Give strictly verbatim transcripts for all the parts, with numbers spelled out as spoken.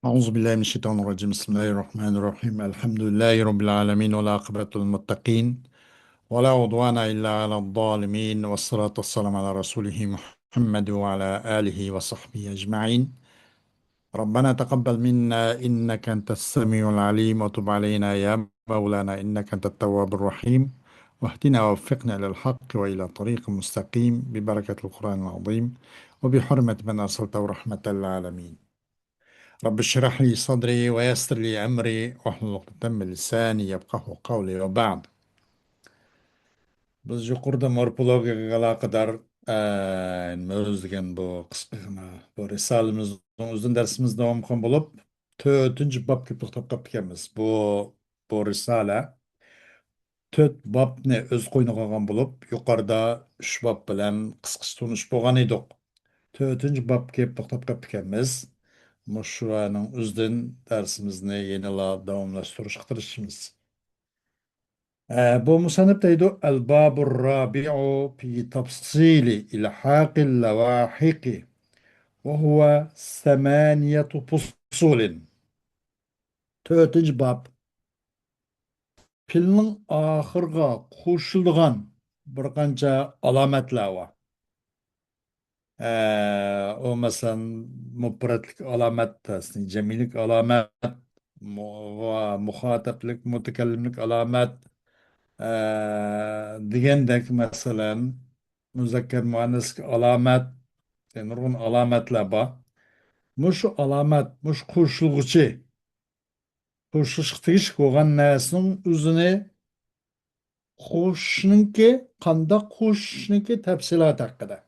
أعوذ بالله من الشيطان الرجيم. بسم الله الرحمن الرحيم. الحمد لله رب العالمين، والعاقبة للمتقين، ولا عدوان إلا على الظالمين، والصلاة والسلام على رسوله محمد وعلى آله وصحبه أجمعين. ربنا تقبل منا إنك أنت السميع العليم، وتب علينا يا مولانا إنك أنت التواب الرحيم، واهدنا ووفقنا إلى الحق وإلى طريق مستقيم ببركة القرآن العظيم وبحرمة من أرسلته رحمة للعالمين. رب اشرح لي صدري ويسر لي أمري واحلل عقدة من لساني يفقهوا قولي وبعد. بىز يۇقىرىدا مورفولوگىيەگە ئالاقىدار، ئە، نېمە ئۆزلىگەن بۇ قىسقىغىنا بۇ رىسالىمىزنىڭ ئۆزىدىن دەرسىمىزنى داۋام قىلغان بولۇپ، تۆتىنچى بابقا توختاپ قاپتىكەنمىز. بۇ، بۇ رىسالە تۆت بابنى ئۆز قوينىغا ئالغان بولۇپ، يۇقىرىدا ئۈچ باب بىلەن قىسقىچە تونۇشۇپ بولغان ئىدۇق. تۆتىنچى بابقا كېلىپ توختاپ قاپتىكەنمىز. مۇشۇلارنىڭ ئۆزىدىن دەرسىمىزنى يەنىلا داۋاملاشتۇرۇشقا تىرىشىمىز. ئە، بۇ مۇسەننىپ دەيدۇ، الباب الرابع في تفصيل إلحاق اللواحق، وهو ثمانية فصول. تۆتىنچى باب. پېئىلنىڭ ئاخىرىغا قوشۇلىدىغان بىر قانچە ئالامەتلەر بار. ئە، ئۇ مەسىلەن، مۇپرەتلىك ئالامەت، جەمئىيلىك ئالامەت، مۇ-، ۋە مۇخاتەپلىك، مۇتەكەللىملىك ئالامەت، ئە، دېگەندەك، مەسىلەن، مۇزەككەر مۇئەننەسلىك ئالامەت، نۇرغۇن ئالامەتلەر بار. مۇشۇ ئالامەت، مۇشۇ قوشۇلغۇچى، قوشۇلۇشقا تېگىشلىك بولغان نەرسىنىڭ ئۆزىنى قوشۇشنىڭكى، قانداق قوشۇشنىڭكى تەپسىلاتى ھەققىدە.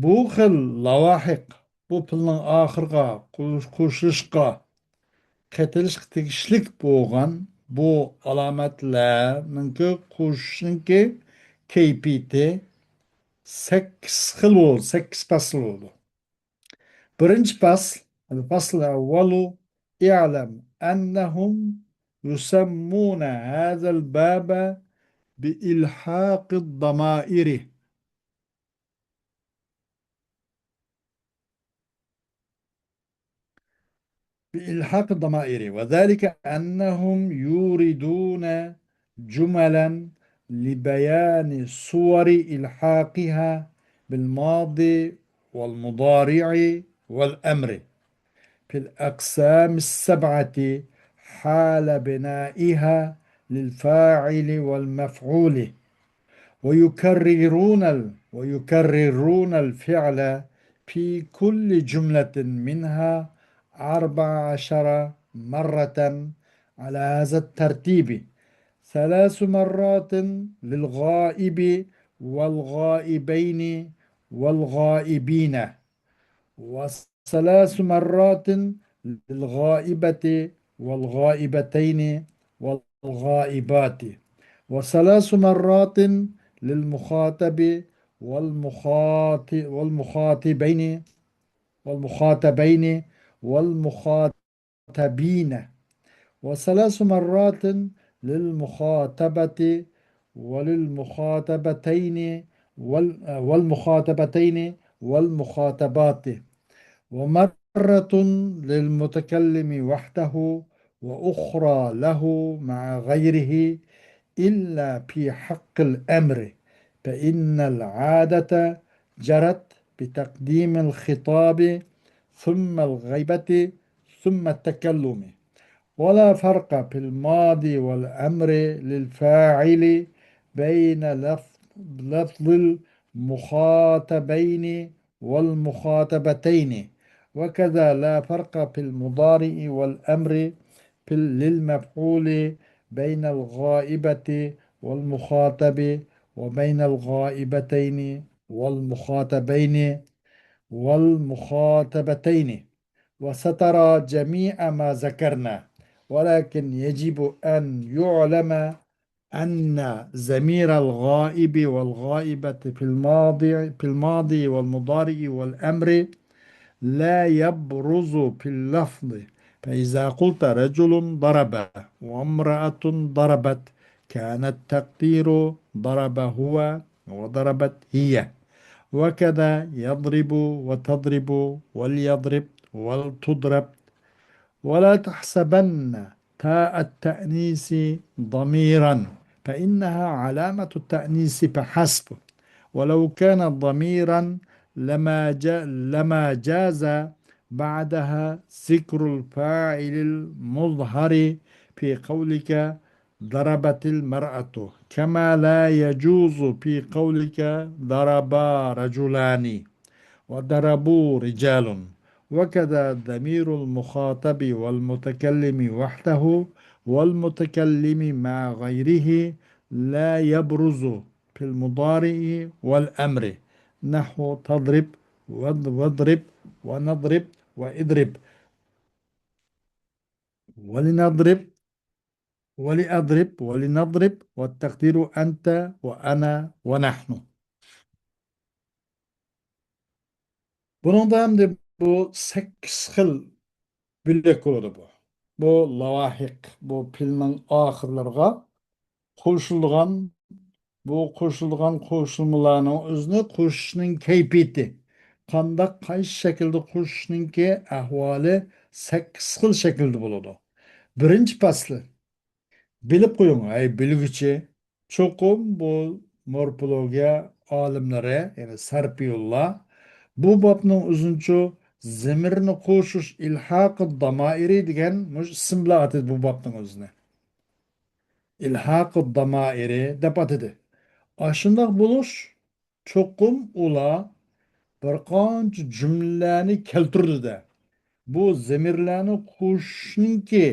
بۇ خىل لاۋاھىق، بۇ پېئىلنىڭ ئاخىرىغا قوش-، قوشۇلۇشقا، قېتىلىشقا تېگىشلىك بولغان بۇ ئالامەتلەرنىڭكى قوشۇشنىڭكى كەيپىيىتى سەككىز خىل بولىدۇ، سەككىز پەسىل بولىدۇ. بىرىنچى پەسىل، الفصل الأول، اعلم أنهم يسمون هذا الباب بإلحاق الضمائر. بإلحاق الضمائر، وذلك أنهم يوردون جملا لبيان صور إلحاقها بالماضي والمضارع والأمر في الأقسام السبعة حال بنائها للفاعل والمفعول، ويكررون ال-، ويكررون الفعل في كل جملة منها أربع عشر مرة على هذا الترتيب: ثلاث مرات للغائب والغائبين والغائبين، وثلاث مرات للغائبة والغائبتين والغائبات، وثلاث مرات للمخاطب والمخاط-، والمخاطبين، والمخاطبين والمخاطبين، وثلاث مرات للمخاطبة وللمخاطبتين وال-، والمخاطبتين والمخاطبات، ومرة للمتكلم وحده، وأخرى له مع غيره، إلا في حق الأمر، فإن العادة جرت بتقديم الخطاب ثم الغيبة ثم التكلم، ولا فرق في الماضي والأمر للفاعل بين لف-، لفظ المخاطبين والمخاطبتين، وكذا لا فرق في المضارع والأمر في ال-، للمفعول بين الغائبة والمخاطب وبين الغائبتين والمخاطبين والمخاطبتين، وسترى جميع ما ذكرنا، ولكن يجب أن يعلم أن ضمير الغائب والغائبة في الماضي، في الماضي والمضارع والأمر لا يبرز في اللفظ، فإذا قلت رجل ضرب وامرأة ضربت، كان التقدير ضرب هو وضربت هي، وكذا يضرب وتضرب وليضرب ولتضرب. ولا تحسبن تاء التأنيث ضميرا، فإنها علامة التأنيث فحسب، ولو كانت ضميرا لما جا-، لما جاز بعدها ذكر الفاعل المظهر في قولك ضربت المرأة، كما لا يجوز في قولك ضربا رجلان وضربوا رجال، وكذا ضمير المخاطب والمتكلم وحده والمتكلم مع غيره لا يبرز في المضارع والأمر، نحو تضرب، واض-، واضرب، ونضرب، واضرب، ولنضرب، ولأضرب، ولنضرب، والتقدير أنت وأنا ونحن. بۇنىڭدا ئەمدى بۇ سەككىز خىل بۆلەك بولىدۇ بۇ. بۇ لاۋاھىق، بۇ پېئىلنىڭ ئاخىرلىرىغا قوشۇلىدىغان، بۇ قوشۇلىدىغان قوشۇلمىلارنىڭ ئۆزىنى قوشۇشنىڭ كەيپىيىتى، قانداق، قايسى شەكىلدە قوشۇشنىڭكى ئەھۋالى سەككىز خىل شەكىلدە بولىدۇ. بىرىنچى پەسلى، بىلىپ قويۇڭ، ھەي بىلگۈچى، چوقۇم بۇ مورفولوگىيە ئالىملىرى، يەنى سەرپىيونلار بۇ بابنىڭ ئۆزىنىچۇ زېمىرنى قوشۇش، ئىلھاقۇد دامائىرى دېگەن مۇشۇ ئىسىم بىلەن ئاتىدى بۇ بابنىڭ ئۆزىنى. ئىلھاقۇد دامائىرى دەپ ئاتىدى. ئاشۇنداق بولۇش چوقۇم ئۇلار بىر قانچە جۈملىلەرنى كەلتۈردى-دە، بۇ زېمىرلەرنى قوشۇشنىڭكى،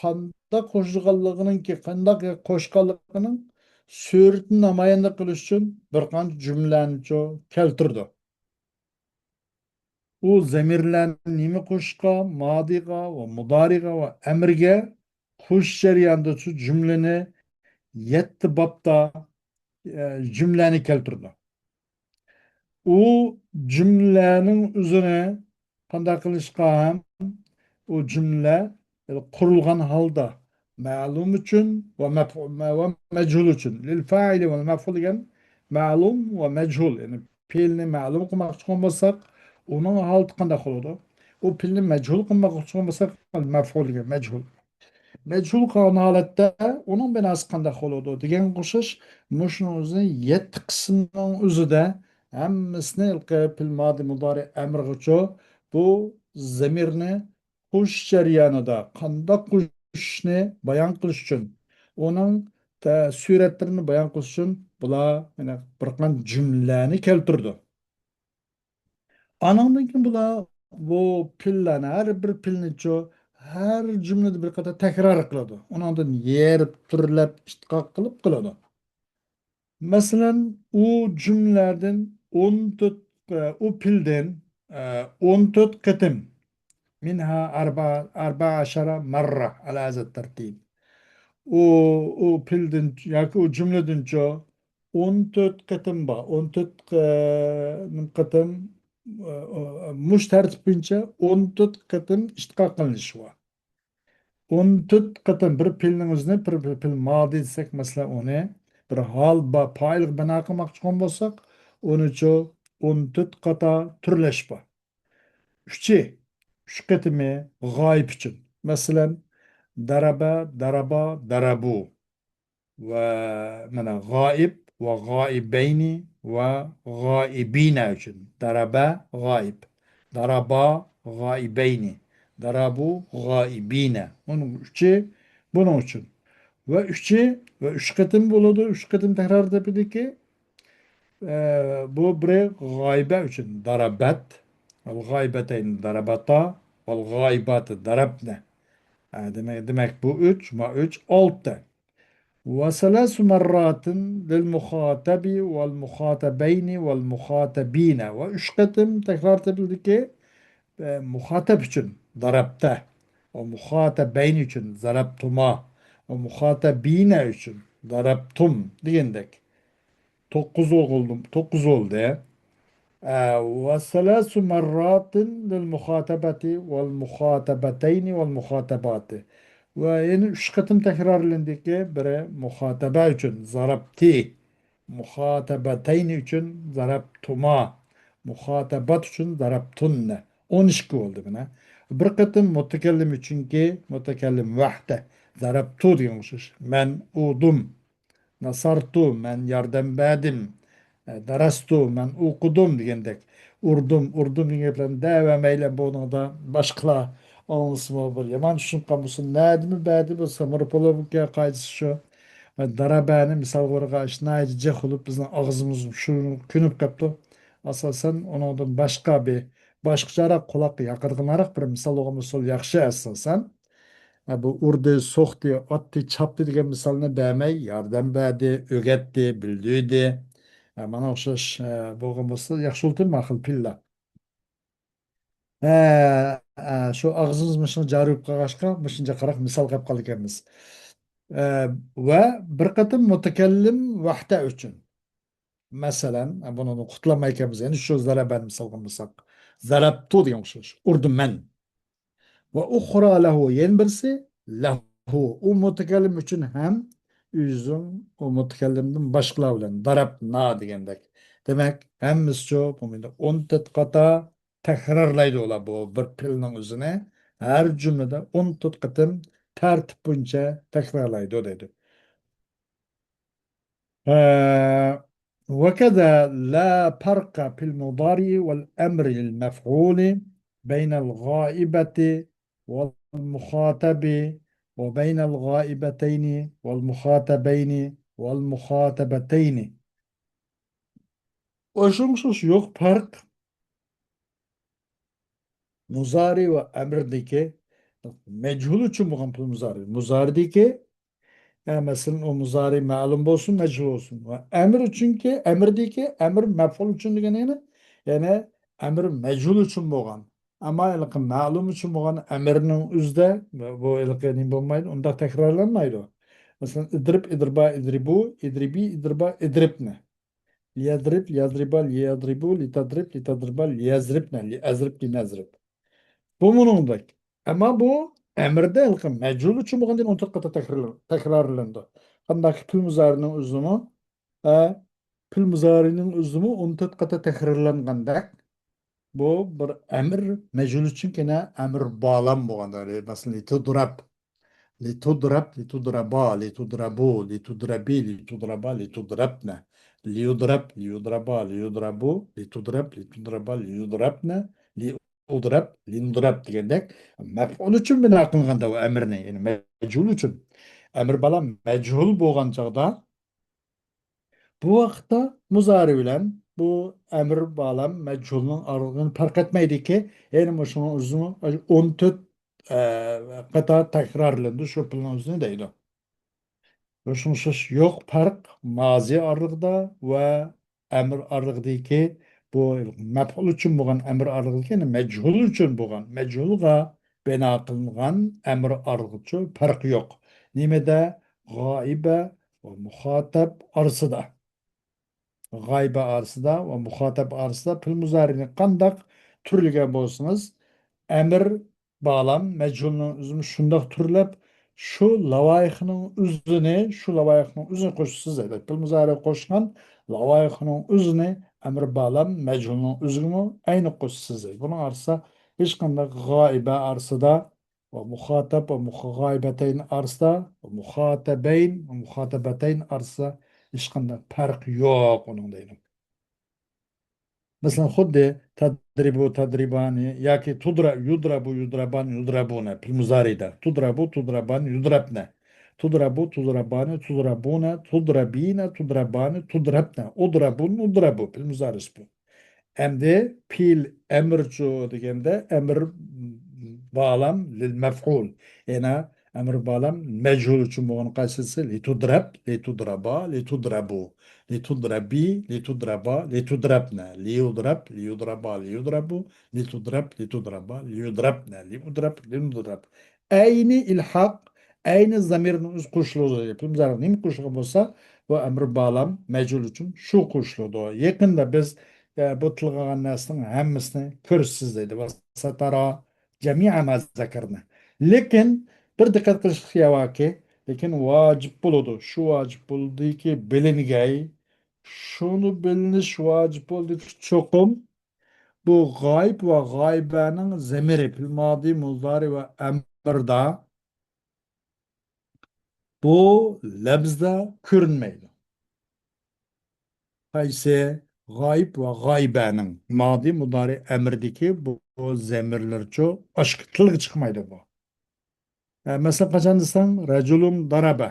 قانداق قوشۇلغانلىقىنىڭكى، قانداق قوشقانلىقىنىڭ سۈرىتىنى نامايەندە قىلىش ئۈچۈن بىر قانچە جۈملىلەرنىچۇ كەلتۈردى. ئۇ زەمىرلەرنى نېمە قوشۇشقا، مادىغا ۋە مۇدارىغا ۋە ئەمرىگە قوشۇش جەريانىدا شۇ جۈملىنى يەتتە بابتا، ئە، جۈملەنى كەلتۈرىدۇ. ئۇ جۈملەنىڭ ئۆزىنى قانداق قىلىشقا ھەم ئۇ جۈملە قۇرۇلغان ھالدا مەلۇم ئۈچۈن ۋە مەپ-، ۋە مەجھۇل ئۈچۈن. لىل فائىلى ۋەل مەفئۇل دېگەن مەلۇم ۋە مەجھۇل، يەنى پېئىلنى مەلۇم قىلماقچى بولساق، ئۇنىڭ ھالىتى قانداق بولىدۇ؟ ئۇ پېئىلنى مەجھۇل قىلماقچى بولساق، مەفئۇل دېگەن مەجھۇل. مەجھۇل قىلغان ھالەتتە ئۇنىڭ بىناسى قانداق بولىدۇ دېگەنگە ئوخشاش، مۇشۇنىڭ ئۆزىنى يەتتە قىسىمنىڭ ئۆزىدە ھەممىسىنى ھېلىقى پېئىل مادى مۇدارى ئەمرىغىچۇ بۇ زەمىرنى قوشۇش جەريانىدا قانداق قوشۇشنى بايان قىلىش ئۈچۈن، ئۇنىڭ تە-، سۈرەتلىرىنى بايان قىلىش ئۈچۈن بۇلار، يەنە بىر قانچە جۈملىلەرنى كەلتۈرىدۇ. ئانىڭدىن كېيىن بۇلار بۇ پېئىللەرنى، ھەر بىر پېئىلنىچۇ، ھەر جۈملىدە بىر قېتىم تەكرار قىلىدۇ. ئۇنىڭدىن يېرىپ، تۈرلەپ، ئىشتىقاق قىلىپ قىلىدۇ. مەسىلەن، ئۇ جۈملىلەردىن ئون تۆت، ئۇ پېئىلدىن، ئون تۆت قېتىم، مىنھا ئەربە-، ئەربە ئەشەرە مەررە ئەلا ھازا تەرتىب. ئۇ، ئۇ پېئىلدىن ياكى ئۇ جۈملىدىنچۇ ئون تۆت قېتىم بار. ئون تۆت، ئە، قېتىم، ئە، ئە، مۇشۇ تەرتىپ بويىچە ئون تۆت قېتىم ئىشتىقاق قىلىنىشى بار. ئون تۆت قېتىم بىر پېئىلنىڭ ئۆزىنى، بىر، بىر پېئىل مادى دېسەك، مەسىلەن، ئۇنى بىر ھال با-، پائىلغا بىنا قىلماقچى بولغان بولساق، ئۇنىچۇ ئون تۆت قاتا تۈرلەش بار. ئۈچى، ئۈچ قېتىمى غائىب ئۈچۈن. مەسىلەن، دەرەبە، دەرەبا، دەرەبۇ. ۋە مانا غائىب ۋە غائىبەينى ۋە غائىبىنە ئۈچۈن. دەرەبە غائىب، دەرەبا غائىبەينى، دەرەبۇ غائىبىنە. ئۇنىڭ ئۈچى بۇنىڭ ئۈچۈن. ۋە ئۈچى ۋە ئۈچ قېتىم بولىدۇ. ئۈچ قېتىم تەكرار تېپىدىكى، ئە، بۇ بىرى غائىبە ئۈچۈن. دەرەبەت، ۋەل غائىبەتەينى دەرەبەتا، ۋەل غائىباتى دەرەبنە. ئە، دېمەك، دېمەك، بۇ ئۈچ، ما ئۈچ، ئالتە. وثلاث مرات للمخاطب والمخاطبين والمخاطبين. ۋە ئۈچ قېتىم تەكرار تېپىلدىكى، ئە، مۇخاتەب ئۈچۈن دەرەبتە، ۋە مۇخاتەبەين ئۈچۈن زەرەبتۇما، ۋە مۇخاتەبىنە ئۈچۈن زەرەبتۇم دېگەندەك. توققۇز بولدى، توققۇز بولدى. ئە، وثلاث مرات للمخاطبة والمخاطبتين والمخاطبات. ۋە يەنە ئۈچ قېتىم تەكرارلىنىدىكى، بىرى مۇخاتەبە ئۈچۈن زەرەبتى، مۇخاتەبەتەينى ئۈچۈن زەرەبتۇما، مۇخاتەبات ئۈچۈن زەرەبتۇننە. ئون ئىككى بولدى مانا. بىر قېتىم مۇتەكەللىم ئۈچۈنكى، مۇتەكەللىم ۋەھدە، زەرەبتۇ دېگەن ئوخشاش. مەن ئۇردۇم. نەسەرتۇ، مەن ياردەم بەردىم. ئە، دەرەستۇ، مەن ئوقۇدۇم دېگەندەك. ئۇردۇم، ئۇردۇم دېگەن گەپلەرنى دەۋەرمەيلى، بۇنىڭدا باشقىلار ئاڭلىسىمۇ بىر يامان چۈشىنىپ قالمىسۇن. نەدىمۇ بەردى، بۇ سامورپولوگىيە قائىدىسى شۇ. دارابەنى مىسالغا ئۇرغاچ ناھايىتى جىق بولۇپ، بىزنىڭ ئاغزىمىز شۇ كۆنۈپ قاپتۇ. ئاساسەن، ئۇنىڭدىن باشقا بىر، باشقىچەرەك قۇلاققا ياقىدىغانراق بىر مىسال بولغان بولسا ياخشى، ئاساسەن. ھە، بۇ ئۇردى، سوقتى، ئاتتى، چاپتى دېگەن مىسالنى بەرمەي، ياردەم بەردى، ئۆگەتتى، بىلدۈردى. ھە، مانا ئوخشاش، ھە، بولغان بولسا ياخشى بولاتتى، ماقۇل پىللا. ھە، ھە، شۇ ئاغزىمىز مۇشۇنى جارى بولۇپ قالغاچقا، مۇشۇنچە قاراق مىسال قىلىپ قالىدىكەنمىز. ھە، ۋە بىر قېتىم مۇتەكەللىم ۋەھدە ئۈچۈن. مەسىلەن، بۇنىڭدىن قۇتۇلالمايكەنمىز. يەنە شۇ زەرەبەنى مىسال قىلمىساق. زەرەبتۇ دېگەن ئوخشاش. ئۇردۇم مەن. ۋە ئۇخرا لەھۇ، يەنە بىرسى لەھۇ. ئۇ مۇتەكەللىم ئۈچۈن ھەم ئۆزۈڭ ئۇ مۇتەكەللىمدىن باشقىلار بىلەن دەرەپنا دېگەندەك. دېمەك، ھەممىسىچۇ بۇ مۇنداق ئون تۆت قاتا تەكرارلايدۇ ئۇلار بۇ بىر پېئىلنىڭ ئۆزىنى. ھەر جۈملىدە ئون تۆت قېتىم تەرتىپ بويىچە تەكرارلايدۇ دەيدۇ. ھە، وكذا لا فرق في المضارع والأمر للمفعول بين الغائبة والمخاطب وبين الغائبتين والمخاطبين والمخاطبتين. ئوخشاش يوق پەرق مۇزارى ۋە ئەمىردىكى مەجھۇل ئۈچۈن بولغان پېئىل مۇزارى. مۇزارىدىكى، ئە، مەسىلەن، ئۇ مۇزارى مەلۇم بولسۇن، مەجھۇل بولسۇن. ۋە ئەمىر ئۈچۈنكى، ئەمىردىكى، ئەمىر مەپئۇل ئۈچۈن دېگەن يەنە، يەنى ئەمىر مەجھۇل ئۈچۈن بولغان. ئەمما ھېلىقى مەلۇم ئۈچۈن بولغان ئەمىرنىڭ ئۆزىدە بۇ ھېلىقى نېمە بولمايدۇ، ئۇنداق تەكرارلانمايدۇ. مەسىلەن، ئىدرىب، ئىدرىبا، ئىدرىبۇ، ئىدرىبى، ئىدرىبا، ئىدرىبنى. ليضرب، ليضربا، ليضربو، لتضرب، لتضربا، ليضربن، لأضرب، لنضرب. بۇ مۇنىڭدەك. ئەمما بۇ ئەمىردە ھېلىقى مەجھۇل ئۈچۈن بولغاندىن ئون تۆت قېتىم تەكرار-، تەكرارلىنىدۇ. قانداق پېئىل مۇزارىنىڭ ئۆزىمۇ، ئە، پېئىل مۇزارىنىڭ ئۆزىمۇ ئون تۆت قېتىم تەكرارلانغاندەك، بۇ بىر ئەمىر مەجھۇل ئۈچۈن يەنە ئەمىر بالام بولغاندا، مەسىلەن، لتضرب، لتضرب، لتضربا، لتضربو، لتضربي، لتضربا، لتضربن، ليضرب، ليضربا، ليضربو، لتضرب، لتضربا، ليضربن، لأضرب، لنضرب دېگەندەك، مەپئۇل ئۈچۈن بىنا قىلىنغاندا ئۇ ئەمىرنى، يەنى مەجھۇل ئۈچۈن. ئەمىر بالام مەجھۇل بولغان چاغدا، بۇ ۋاقىتتا مۇزارى بىلەن بۇ ئەمىر بالام مەجھۇلنىڭ ئارىلىقىنى پەرق ئەتمەيدىكى، يەنى مۇشۇنىڭ ئۆزىمۇ ئون تۆت، ئە، قېتىم تەكرارلىنىدۇ شۇ پېئىلنىڭ ئۆزىنى دەيدۇ. شۇڭا يوق پەرق مازى ئارىلىقىدا ۋە ئەمىر ئارىلىقىدىكى بۇ مەپئۇل ئۈچۈن بولغان ئەمىر ئارىلىقىدىكى، يەنى مەجھۇل ئۈچۈن بولغان، مەجھۇلغا بىنا قىلىنغان ئەمىر ئارىلىقىچۇ پەرق يوق. نېمىدە؟ غائىبە ۋە مۇخاتەب ئارىسىدا. غائىبە ئارىسىدا ۋە مۇخاتەب ئارىسىدا پېئىل مۇزارىنى قانداق تۈرلىگەن بولسىڭىز، ئەمىر بالام مەجھۇلنىڭ ئۆزىنى شۇنداق تۈرلەپ، شۇ لاۋايىخنىڭ ئۆزىنى، شۇ لاۋايىخنىڭ ئۆزىنى قوشىسىز دەيدۇ. پېئىل مۇزارى قوشقان لاۋايىخنىڭ ئۆزىنى ئەمىر بالام مەجھۇلنىڭ ئۆزىگىمۇ ئەينى قوشىسىز دەيدۇ. بۇنىڭ ئارىسىدا ھېچقانداق غائىبە ئارىسىدا ۋە مۇخاتەب ۋە مۇخ-، غائىبەتەين ئارىسىدا ۋە مۇخاتەبەين ۋە مۇخاتەبەتەين ئارىسىدا ھېچقانداق پەرق يوق ئۇنىڭ دەيدۇ. مەسىلەن، خۇددى تەدرىبۇ، تەدرىبانى ياكى تۇدرا-، يۇدرەبۇ، يۇدرەبان، يۇدرەبۇنە، پېئىل مۇزارىدا. تۇدرەبۇ، تۇدرەبان، يۇدرەبنە. تۇدرەبۇ، تۇدرەبانى، تۇدرەبۇنە، تۇدرەبىنە، تۇدرەبانى، تۇدرەبنە. ئۇدرەبۇن، ئۇدرەبۇ، پېئىل مۇزارىسى بۇ. ئەمدى پېئىل ئەمرچۇ دېگەندە، ئەمر بالام لىل مەفئۇل. يەنە ئەمر بالام مەجھۇل ئۈچۈن بولغان قايسىسى؟ لىتۇدرەب، لىتۇدرەبا، لىتۇدرەبۇ، لىتۇدرەبى، لىتۇدرەبا، لىتۇدرەبنە، لىيۇدرەب، لىيۇدرەبا، لىيۇدرەبۇ، لىتۇدرەب، لىتۇدرەبا، لىيۇدرەبنە، لىئۇدرەب، لىنۇدرەب. ئەينى ئىلھاق، ئەينى زامىرنىڭ ئۆزى قوشۇلىدۇ. پېئىل مۇزارىغا نېمە قوشۇلغان بولسا، بۇ ئەمر بالام مەجھۇل ئۈچۈن شۇ قوشۇلىدۇ. يېقىندا بىز، ئە، بۇ تىلغا ئالغان نەرسىنىڭ ھەممىسىنى كۆرىسىز دەيدۇ. ۋە سەتەرا جەمىئە ما زەكەرنا. لېكىن بىر دىققەت قىلىشلىق يەر باركى، لېكىن ۋاجىپ بولىدۇ. شۇ ۋاجىپ بولىدۇكى بىلىنگەي. شۇنى بىلىنىش ۋاجىپ بولىدۇكى چوقۇم بۇ غايىب ۋە غايىبەنىڭ زەمىرى پېئىل مادى، مۇزارى ۋە ئەمردا بۇ لەپزدە كۆرۈنمەيدۇ. قايسى؟ غايىب ۋە غايىبەنىڭ مادى، مۇدارى، ئەمردىكى بۇ، بۇ زەمىرلەرچۇ ئاشكارا تىلغا چىقمايدۇ بۇ. ئە، مەسىلەن، قاچان دېسەڭ، رەجۇلۇن دارابە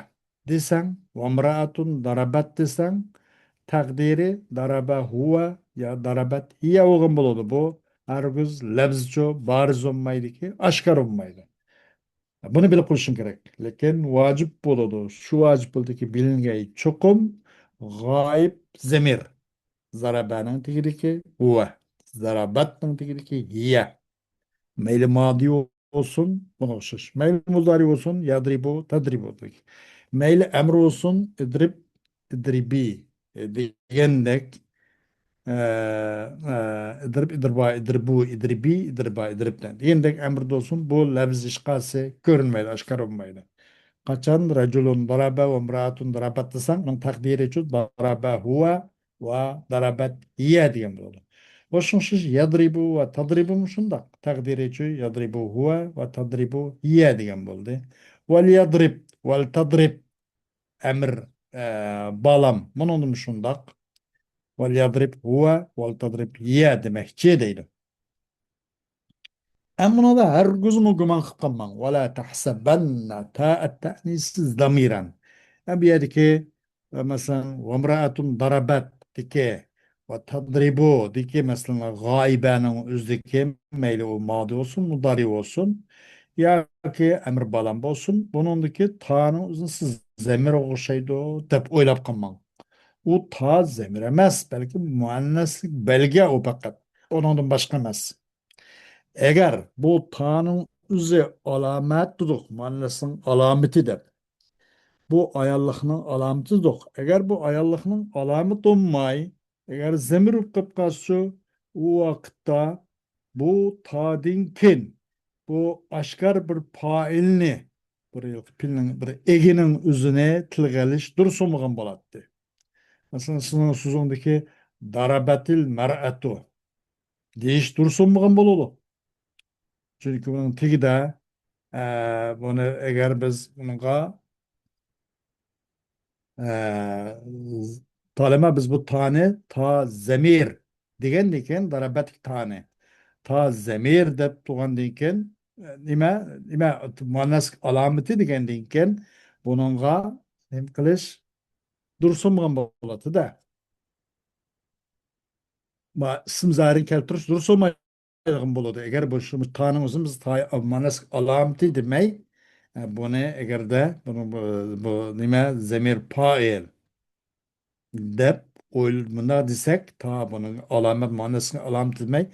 دېسەڭ، ۋەمرەئەتۇن دارابەت دېسەڭ، تەقدىرى دارابە ھۇۋە يا دارابەت ھىيە بولغان بولىدۇ. بۇ ھەرگىز لەپزچۇ بارىز بولمايدۇكى، ئاشكارا بولمايدۇ. بۇنى بىلىپ قويۇشۇڭ كېرەك. لېكىن ۋاجىپ بولىدۇ. شۇ ۋاجىپ بولىدۇكى، بىلىنگەي چوقۇم غايىب زەمىر. زارابەنىڭ تېگىدىكى ھۇۋە. زارابەتنىڭ تېگىدىكى ھىيە. مەيلى مادى بولسۇن، بۇنىڭغا ئوخشاش. مەيلى مۇزارى بولسۇن، يادرىبۇ، تەدرىبۇ. مەيلى ئەمر بولسۇن، ئىدرىب، ئىدرىبى، ئە، دېگەندەك، ئە، ئە، ئىدرىب، ئىدرىبا، ئىدرىبۇ، ئىدرىبى، ئىدرىبا، ئىدرىبنى دېگەندەك ئەمر بولسۇن، بۇ لەپز ھېچقايسى كۆرۈنمەيدۇ، ئاشكارا بولمايدۇ. قاچان رەجۇلۇن دارابە ۋەمرەئەتۇن دارابەت دېسەڭ، ئۇنىڭ تەقدىرىچۇ دارابە ھۇۋە ۋە دارابەت ھىيە دېگەن بولىدۇ. ۋە شۇڭا شۇ يادرىبۇ ۋە تەدرىبۇمۇ شۇنداق. تەقدىرىچۇ يادرىبۇ ھۇۋە ۋە تەدرىبۇ ھىيە دېگەن بولدى. ۋەليەدرىب، ۋەلتەدرىب، ئەمر، ئە، بالام. بۇنىڭدىمۇ شۇنداق. ۋەليەدرىب ھۇۋە، ۋەلتەدرىب ھىيە دېمەكچى دەيدۇ. ئەمما بۇنىڭدا ھەرگىزمۇ گۇمان قىلىپ قالماڭ. ۋەلا تەھسەبەننە تائەت تەئنىسى زامىرەن. ئە، بۇ يەردىكى، ئە، مەسىلەن، ۋەمرەئەتۇن دارابەتتىكى ۋە تەدرىبۇدىكى، مەسىلەن، غايىبەنىڭ ئۆزىدىكى، مەيلى ئۇ مادى بولسۇن، مۇدارى بولسۇن، ياكى ئەمر بالام بولسۇن، بۇنىڭدىكى تانىڭ ئۆزىنى سىز زەمىرگە ئوخشايدۇ دەپ ئويلاپ قالماڭ. ئۇ تا زەمىر ئەمەس، بەلكى مۇئەننەسلىك بەلگە ئۇ پەقەت. ئۇنىڭدىن باشقا ئەمەس. ئەگەر بۇ تانىڭ ئۆزى ئالامەت دېدۇق، مۇئەننەسنىڭ ئالامىتى دەپ. بۇ ئاياللىقنىڭ ئالامىتى دېدۇق. ئەگەر بۇ ئاياللىقنىڭ ئالامىتى بولماي، ئەگەر زەمىر بولۇپ قېلىپ قالسىچۇ، ئۇ ۋاقىتتا بۇ تادىن كېيىن بۇ ئاشكارا بىر پائىلنى، بىر پېئىلنىڭ، بىر ئىگىنىڭ ئۆزىنى تىلغا ئېلىش دۇرۇس بولمىغان بولاتتى. مەسىلەن، سىزنىڭ سۆزۈڭدىكى دارابەتىل مەرئەتۇ دېيىش دۇرۇس بولمىغان بولىدۇ. چۈنكى بۇنىڭ تېگىدە، ئە، بۇنى ئەگەر بىز بۇنىڭغا، ئە، تالىما بىز بۇ تانى تا زەمىر دېگەندىن كېيىن، دارابەتتىكى تانى تا زەمىر دەپ تۇرغاندىن كېيىن، ئە، نېمە، نېمە، مۇئەننەس ئالامىتى دېگەندىن كېيىن، بۇنىڭغا نېمە قىلىش دۇرۇس بولمىغان بولاتتى-دە. ما-، ئىسىم زاھىرنى كەلتۈرۈش دۇرۇس بولمايدىغان بولىدۇ. ئەگەر بۇ شۇ تانىڭ ئۆزىمىز تا-، مۇئەننەس ئالامىتى دېمەي، ئە، بۇنى ئەگەردە بۇنى بۇ، بۇ نېمە، زەمىر پائىل دەپ ئويل-، مۇنداق دېسەك، تا بۇنىڭ ئالامەت، مۇئەننەسنىڭ ئالامىتى دېمەي،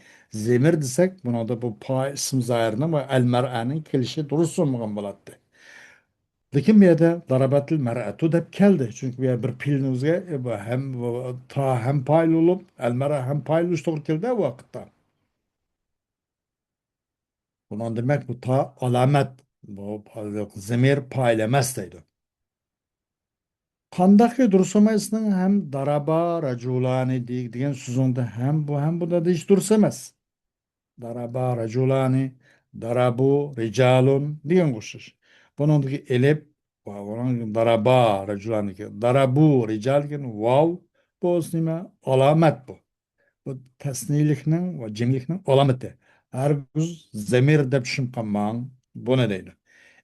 زەمىر دېسەك، بۇنىڭدا بۇ پائىل ئىسىم زاھىرنىڭ ۋە ئەل مەرئەنىڭ كېلىشى دۇرۇس بولمىغان بولاتتى. لېكىن بۇ يەردە دارابەتىل مەرئەتۇ دەپ كەلدى. چۈنكى بۇ يەردە بىر پېئىلنىڭ ئۆزىگە، ئە، بۇ ھەم، بۇ تا ھەم پائىل بولۇپ، ئەل مەرئە ھەم پائىل بولۇش توغرا كېلىدۇ بۇ ۋاقىتتا. بۇنىڭ دېمەك، بۇ تا ئالامەت، بۇ زەمىر پائىل ئەمەس دەيدۇ. قانداقكى دۇرۇس بولمايسىنىڭ ھەم دارابا راجۇلانى دېگەن سۆزۈڭدە ھەم بۇ، ھەم بۇندا دېيىش دۇرۇس ئەمەس. دارابا راجۇلانى، دارابۇ رىجالۇن دېگەنگە ئوخشاش. بۇنىڭدىكى ئېلىپ، ۋاۋ، دارابا راجۇلانىكى، دارابۇ رىجال دېگەن ۋاۋ، بۇ نېمە؟ ئالامەت بۇ. بۇ تەسنىيلىكنىڭ ۋە جەملىكنىڭ ئالامىتى. ھەرگىز زەمىر دەپ چۈشىنىپ قالماڭ، بۇنى دەيدۇ.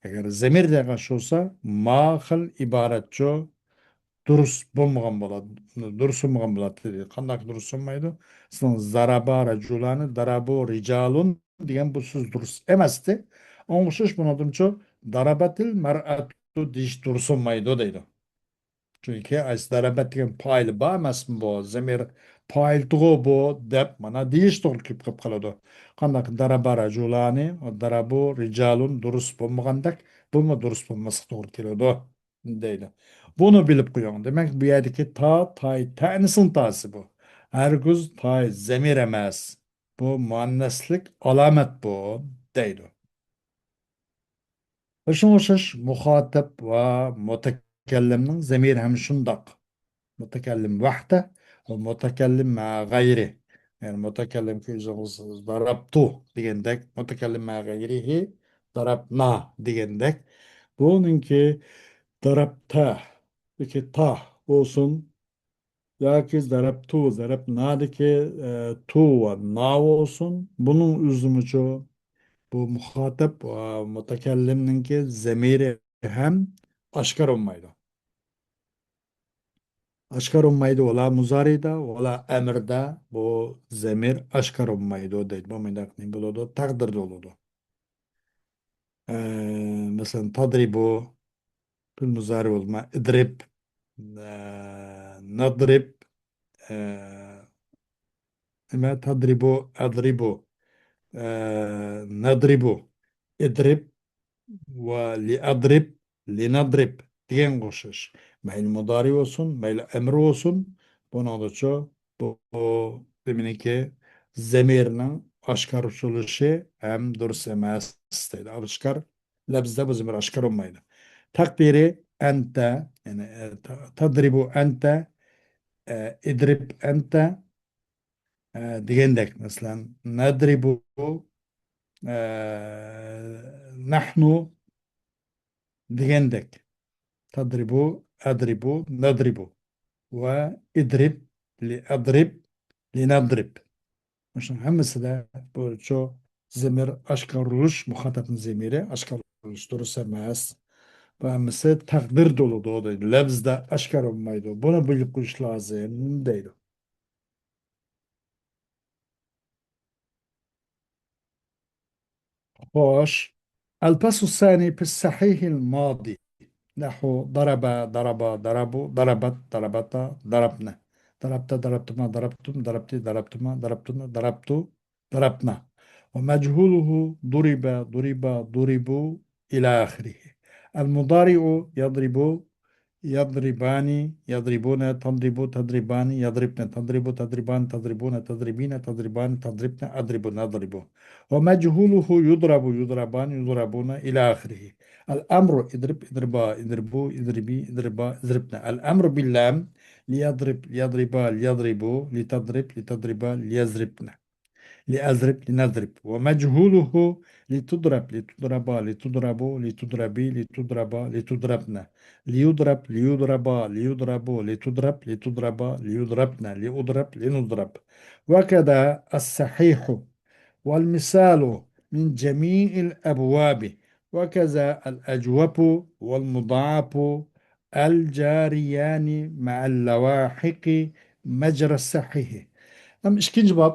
ئەگەر زەمىر دېگەن شۇ بولسا، ما خىل ئىبارەتچۇ دۇرۇس بولمىغان بولاتتى، دۇرۇس بولمىغان بولاتتى دېدى. قانداق دۇرۇس بولمايدۇ؟ سىزنىڭ زارابا راجۇلانى، دارابۇ رىجالۇن دېگەن بۇ سۆز دۇرۇس ئەمەستى. ئوڭشىش بۇنىڭدىنچۇ دارابەتىل مەرئەتۇ دېيىش دۇرۇس بولمايدۇ دەيدۇ. چۈنكى ئايسى دارابەت دېگەن پائىلى بار ئەمەسمۇ بۇ؟ زەمىر پائىلتىغۇ بۇ دەپ مانا دېيىش توغرا كېلىپ قېلىپ قالىدۇ. قانداق دارابا راجۇلانى، دارابۇ رىجالۇن دۇرۇس بولمىغاندەك، بۇمۇ دۇرۇس بولماسلىق توغرا كېلىدۇ دەيدۇ. بۇنى بىلىپ قويۇڭ. دېمەك، بۇ يەردىكى تا، تاي تەنىسنىڭ تاسى بۇ. ھەرگىز تاي زەمىر ئەمەس. بۇ مۇئەننەسلىك ئالامەت بۇ دەيدۇ. ۋە شۇڭا ئوخشاش مۇخاتەب ۋە مۇتەكەللىمنىڭ زەمىرى ھەم شۇنداق. مۇتەكەللىم ۋەھدە ۋە مۇتەكەللىم مەئە غەيرى. يەنى مۇتەكەللىمكە ئۆزىڭىز دارابتۇ دېگەندەك، مۇتەكەللىم مەغەيرىھى دارابنا دېگەندەك، بۇنىڭكى دارابتا ياكى تا بولسۇن، ياكى زەرەپتۇ، زەرەپنادىكى، ئە، تۇ ۋە نا بولسۇن، بۇنىڭ ئۆزىمۇچۇ بۇ مۇخاتەب ۋە مۇتەكەللىمنىڭكى زەمىرى ھەم ئاشكارا بولمايدۇ. ئاشكارا بولمايدۇ، ۋالا مۇزارىدا، ۋالا ئەمىردە بۇ زەمىر ئاشكارا بولمايدۇ دەيدۇ. بۇ مۇنداق نېمە بولىدۇ؟ تەقدىردە بولىدۇ. ئە، مەسىلەن، تەدرىبۇ، پېئىل مۇزارى بولما، ئىدرىب، ئە، نەدرىب، ئە، نېمە، تەدرىبۇ، ئەدرىبۇ، ئە، نەدرىبۇ، ئىدرىب ۋە لىئەدرىب، لىنەدرىب دېگەنگە ئوخشاش. مەيلى مۇدارى بولسۇن، مەيلى ئەمرى بولسۇن، بۇنىڭدىچۇ بۇ، بۇ نېمىنىڭكى زەمىرنىڭ ئاشكارا ئۇچۇلۇشى ھەم دۇرۇس ئەمەس دەيدۇ. ئاشكار لەپزىدە بۇ زەمىر ئاشكارا بولمايدۇ. تەقدىرى ئەنتە، يەنى، ئە، ت-، تەدرىبۇ ئەنتە، ئە، ئىدرىب ئەنتە، ئە، دېگەندەك، مەسىلەن، نەدرىبۇ، ئە، نەھنۇ دېگەندەك. تەدرىبۇ، ئەدرىبۇ، نەدرىبۇ. ۋە ئىدرىب، لىئەدرىب، لىنەدرىب. مۇشۇنىڭ ھەممىسىدە بۇ چۇ زەمىر ئاشكارىلىنىش، مۇخاتەپنىڭ زەمىرى ئاشكارىلىنىش دۇرۇس ئەمەس. بۇ ھەممىسى تەقدىردە بولىدۇ دەيدۇ. لەپزىدە ئاشكارا بولمايدۇ. بۇنى بىلىپ قويۇش لازىم دەيدۇ. خوش. الفصل الثاني في الصحيح الماضي. نحو ضرب، ضربا، ضربوا، ضربت، ضربتا، ضربن. ضربت، ضربتما، ضربتم، ضربت، ضربتما، ضربتن، ضربت، ضربن. ومجهوله ضرب، ضربا، ضربوا، إلى آخره. المضارع يضرب، يضربان، يضربون، تضرب، تضربان، يضربن، تضرب، تضربان، تضربون، تضربين، تضربان، تضربن، أضرب، نضرب. ومجهوله يضرب، يضربان، يضربون، إلى آخره. الأمر اضرب، اضربا، اضربوا، اضربي، اضربا، اضربن. الأمر باللام ليضرب، ليضربا، ليضربوا، لتضرب، لتضربا، ليضربن. لأضرب، لنضرب. ومجهوله لتضرب، لتضربا، لتضربوا، لتضربي، لتضربا، لتضربن. ليضرب، ليضربا، ليضربوا، لتضرب، لتضربا، ليضربن، لأضرب، لنضرب. وكذا الصحيح والمثال من جميع الأبواب، وكذا الأجوف والمضاعف الجاريان مع اللواحق مجرى الصحيح. ئەمما ئىككىنچى باب،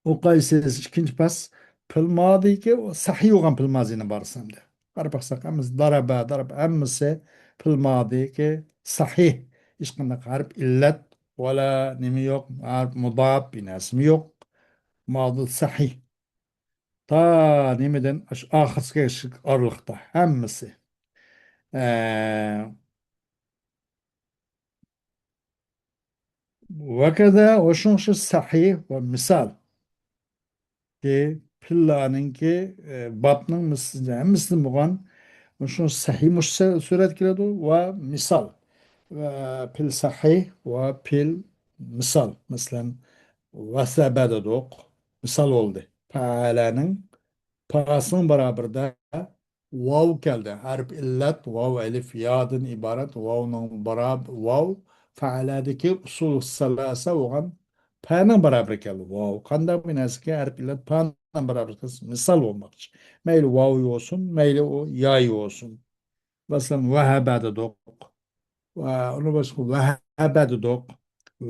ئوقۇيسىز، ئىككىنچى پەس، پېئىل مادىكى سەھىي بولغان پېئىل مادىنى بارسا ئەمدى. قاراپ باقساق، ھەممىسى دارابا، دارابا، ھەممىسى پېئىل مادىكى سەھىي. ھېچقانداق ھەرپ ئىللەت ۋالا نېمە يوق، ھەرپ مۇداپ، بىر نەرسىمۇ يوق. مادى سەھىي. تا نېمىدىن ئاش-، ئاخىرسىغا ئارىلىقتا ھەممىسى. ئە، ۋەكەزا، ۋە شۇنىڭ ئۈچۈن سەھىي ۋە مىسال. كى پېئىللارنىڭكى، ئە، بابنىڭ مىس-، ھەممىسىدىن بولغان شۇ سەھىي مۇش سە-، سۈرەت كېلىدۇ ۋە مىسال. ۋە پېئىل سەھىي ۋە پېئىل مىسال. مەسىلەن، ۋەسەبە دېدۇق، مىسال بولدى. پەئەلەنىڭ پاسىنىڭ بارابىرىدە ۋاۋ كەلدى. ھەرپ ئىللەت، ۋاۋ ئەلىف يادىن ئىبارەت. ۋاۋنىڭ باراب-، ۋاۋ فەئەلەدىكى ئۇسۇل سەلاسە بولغان پەنىڭ بارابىرى كەلدى. ۋاۋ قانداق بىر نەرسىكى ھەرپ ئىللەت پەنىڭ بارابىرى كەلسە، مىسال بولماقچى. مەيلى ۋاۋ بولسۇن، مەيلى ئۇ ياي بولسۇن. مەسىلەن، ۋەھەبە دېدۇق. ۋە ئۇنى باشقا ۋەھەبە دېدۇق.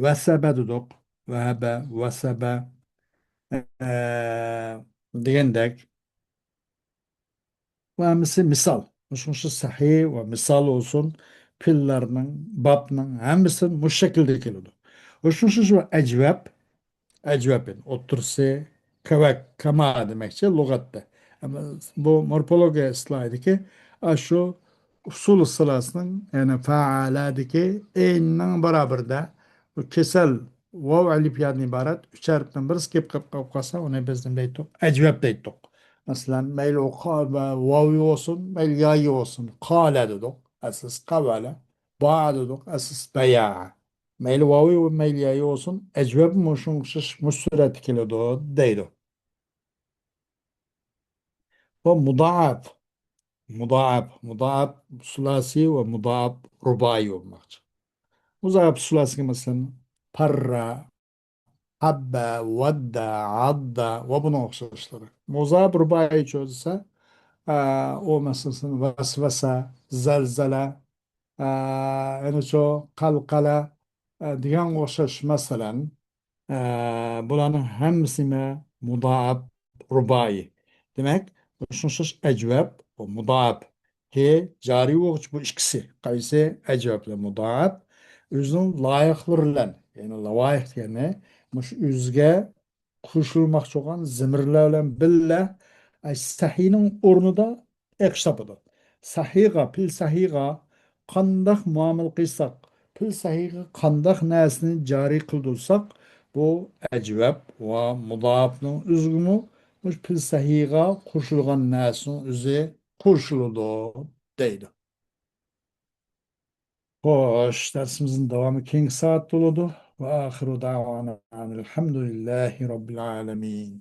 ۋەسەبە دېدۇق. ۋەھەبە، ۋەسەبە، ئە، دېگەندەك. بۇ ھەممىسى مىسال. مۇشۇ، مۇشۇ سەھىي ۋە مىسال بولسۇن، پېئىللارنىڭ، بابنىڭ ھەممىسى مۇشۇ شەكىلدە كېلىدۇ. مۇشۇ، مۇشۇ، شۇ ئەجۋەب، ئەجۋەب، يەنى ئوتتۇرىسى، كەۋەك، كاما دېمەكچى لۇغەتتە. ئەمما بۇ مورفولوگىيە ئىستىلاھىدىكى ئاشۇ ئۇسۇل سىلاسىنىڭ، يەنى فەئەلەدىكى ئېيننىڭ بارابىرىدە بۇ كېسەل ۋاۋ ئەلىف يادىن ئىبارەت ئۈچ ھەرپنىڭ بىرسى كېلىپ قېلىپ قالسا، ئۇنى بىز نېمە دەيتتۇق؟ ئەجۋەب دەيتتۇق. مەسىلەن، مەيلى ئۇ قا-، ۋاۋى بولسۇن، مەيلى يايى بولسۇن، قالە دېدۇق، ئەسلىسى قەۋەلە، باء دېدۇق، ئەسلىسى بەيا. مەيلى ۋاۋى، مەيلى يايى بولسۇن، ئەجۋەب مۇشۇنىڭغا ئوخشاش مۇشۇ سۈرەتتە كېلىدۇ دەيدۇ. ۋە مۇدائەپ. مۇدائەپ. مۇدائەپ سۇلاسىي ۋە مۇدائەپ رۇبائىي بولماقچى. مۇدائەپ سۇلاسىيگە مەسىلەن، پەررە، ھەببە، ۋەددە، ئاددە ۋە بۇنىڭغا ئوخشاشلىرى. مۇدائەپ رۇبائىيچۇ دېسە، ئە، ئۇ مەسىلەن، ۋەسۋەسە، زەلزەلە، ئە، يەنە شۇ قەلقەلە، ئە، دېگەنگە ئوخشاش، مەسىلەن، ئە، بۇلارنىڭ ھەممىسى نېمە؟ مۇدائەپ رۇبائىي. دېمەك، شۇڭشۇش ئەجۋەب ۋە مۇدائەپ. ھې، جارى بولغۇچى بۇ ئىككىسى. قايسى؟ ئەجۋەب بىلەن مۇدائەپ. ئۆزىنىڭ لايىقلىرى بىلەن، يەنى لەۋايىھ دېگەننى مۇشۇ ئۆزىگە قوشۇلماقچى بولغان زېمىرلەر بىلەن بىللە، ئە، سەھىنىڭ ئورنىدا ئېقىش تاپىدۇ. سەھىغا، پىل سەھىغا قانداق مۇئامىلە قىلساق، پىل سەھىغا قانداق نەرسىنى جارى قىلدۇرساق، بۇ ئەجۋەب ۋە مۇدائەپنىڭ ئۆزىگىمۇ مۇشۇ پىل سەھىغا قوشۇلغان نەرسىنىڭ ئۆزى قوشۇلىدۇ دەيدۇ. خوش، دەرسىمىزنىڭ داۋامى كېيىنكى سائەتتە بولىدۇ. ۋە ئاخىرۇ دەۋانا ئەنىل ھەمدۇلىللاھى رەببىل ئالەمىن.